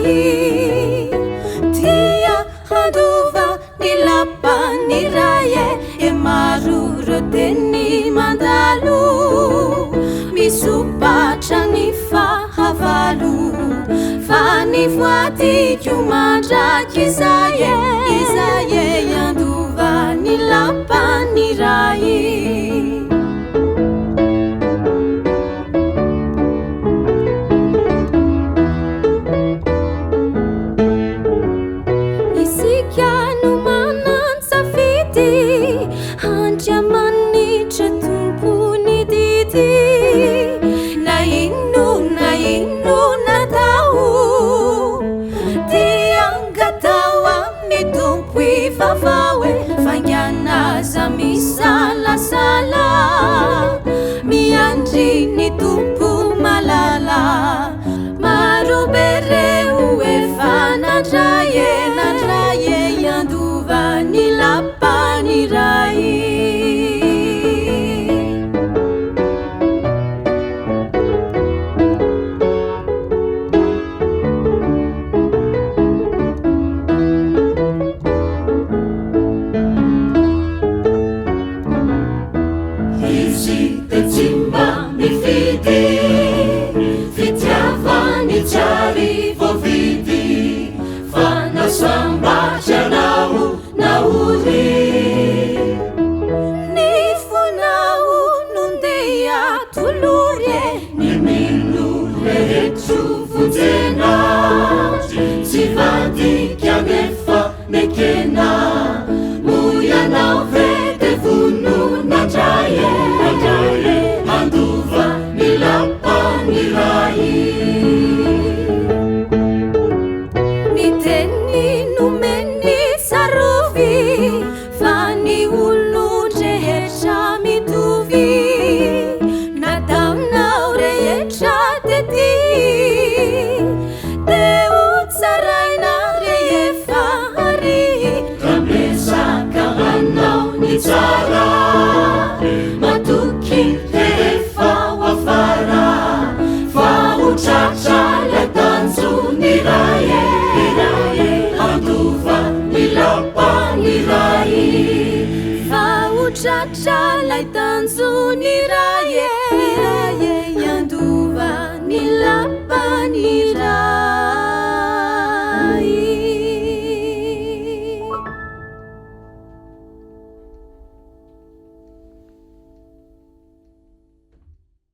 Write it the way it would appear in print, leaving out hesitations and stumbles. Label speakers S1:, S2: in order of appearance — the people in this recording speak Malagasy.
S1: Ray. Dia handova ny lapan'ny Ray e. E maro ireo teny mandalo, misopatra ny fahavalo. Fa ny voadiko mandrakizay e, izay e handova ny lapan'ny Ray. Isika no manan-tsafidy, Andriamanitra tompon'ny didy. Na inona na inona atao, dia angataho amin'ny Tompo hivavaho e, faingana aza misalasala. Miandry ny Tompo malala. Maro be reo efa nandray e, nandray e, hiandova ny lapan'ny Ray.
S2: Izy dia tsy mba mifidy, fitiavany tsy ary voavidy, fa na sambatra ianao na ory.
S1: Ny fonao no ndeha tolory e.
S2: Ny mino rehetro vonjena, tsy vadika nefa nekena. Moa ianao ve dia vonona handray e, handray e, handova ny lapan'ny Ray.
S1: Ny teny nomeny tsarovy, fa ny olon-drehetra mitovy. Nataonao rehetra tety, dia ho tsaraina rehefa ary.
S2: Raha miezaka hanao ny tsara, matoky rehefa ho afara, fa ho tratra ilay tanjon'ny Ray e, Ray e, handova ny lapan'ny Ray.
S1: Fa ho tratra ilay tanjon'ny Ray e, Ray e, handova ny lapan'ny.